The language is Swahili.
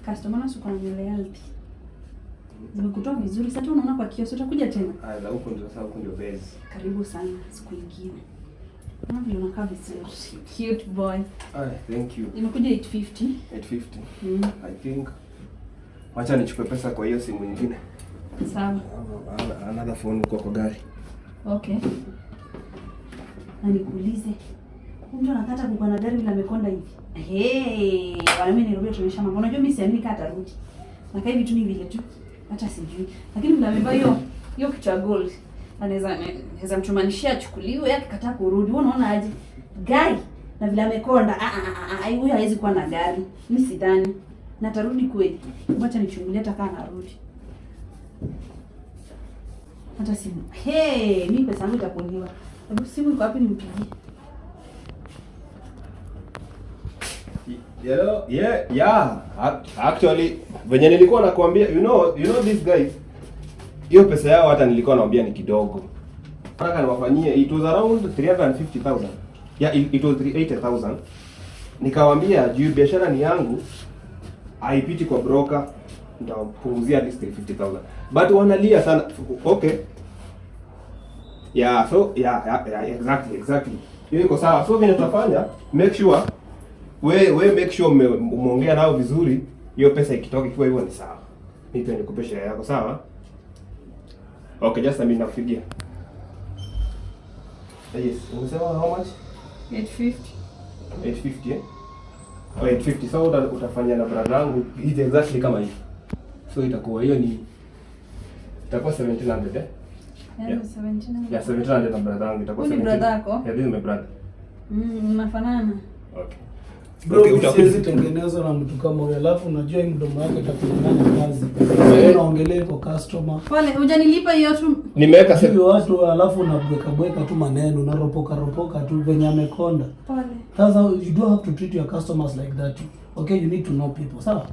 Customer na suko na nywele healthy. Zimekutoa vizuri. Sasa unaona kwa kioo, utakuja tena. Ah, za huko ndio sasa, huko ndio base. Karibu sana siku nyingine. Naona vile unakaa vizuri. Cute boy. Ah, thank you. Imekuja 850. 850. Mm. I think wacha nichukue pesa kwa hiyo simu nyingine. Sawa. Another phone kwa gari. Okay. Na nikuulize, huyu mtu anakata kuko na gari vile amekonda hivi. Hey, wala mimi Nairobi tunaisha mambo. Unajua mimi siamini kama atarudi. Na hivi tu ni vile tu. Hata sijui. Lakini vile amevaa hiyo kitu ya gold. Anaweza mchumanishia achukuliwe yake kataa kurudi. Wewe unaona aje? Gari na vile amekonda, ah ah ah, huyu hawezi kuwa na gari. Mimi sidhani. Na atarudi kweli. Wacha nichungulie hata kama anarudi. Hata simu. Hey, mimi pesa yangu itakuliwa. Hebu simu iko wapi nimpigie? Yeah. Actually, venye nilikuwa nakwambia, you know these guys, hiyo pesa yao hata nilikuwa naambia ni kidogo. Nataka niwafanyie, it was around 350,000. Yeah, it was 380,000. Nikawaambia juu biashara ni yangu, haipiti kwa broker, nitawapunguzia at least 350,000. But wanalia sana. Okay. Yeah, so yeah, exactly. Hiyo iko sawa. So venye tutafanya, make sure we make sure umeongea nao vizuri, hiyo pesa ikitoka ikiwa hivyo ni sawa. Mimi pia nikupe share yako, sawa? Okay, just a minute, nakupigia. Yes, umesema how much? 850. 850, eh? Oh, 850. So utafanya na brother yangu hivi exactly kama hivi. So itakuwa hiyo ni itakuwa 1700, eh? Yeah, Yeah. 1700. Yeah, 1700 na brother yangu itakuwa Huyu ni 17. brother yako? Yeah, this is my brother. Mnafanana. Okay. Bro, Okay, utakuja. siwezi tengenezwa na mtu kama huyo, alafu unajua hii mdomo yako itakunyang'anya kazi. Wewe unaongelea kwa customer. Pole, hujanilipa hiyo tu. Nimeweka Hivi watu alafu unabweka bweka tu maneno, unaropoka ropoka tu venye amekonda. Pole. Sasa you don't have to treat your customers like that. Okay, you need to know people. Sawa?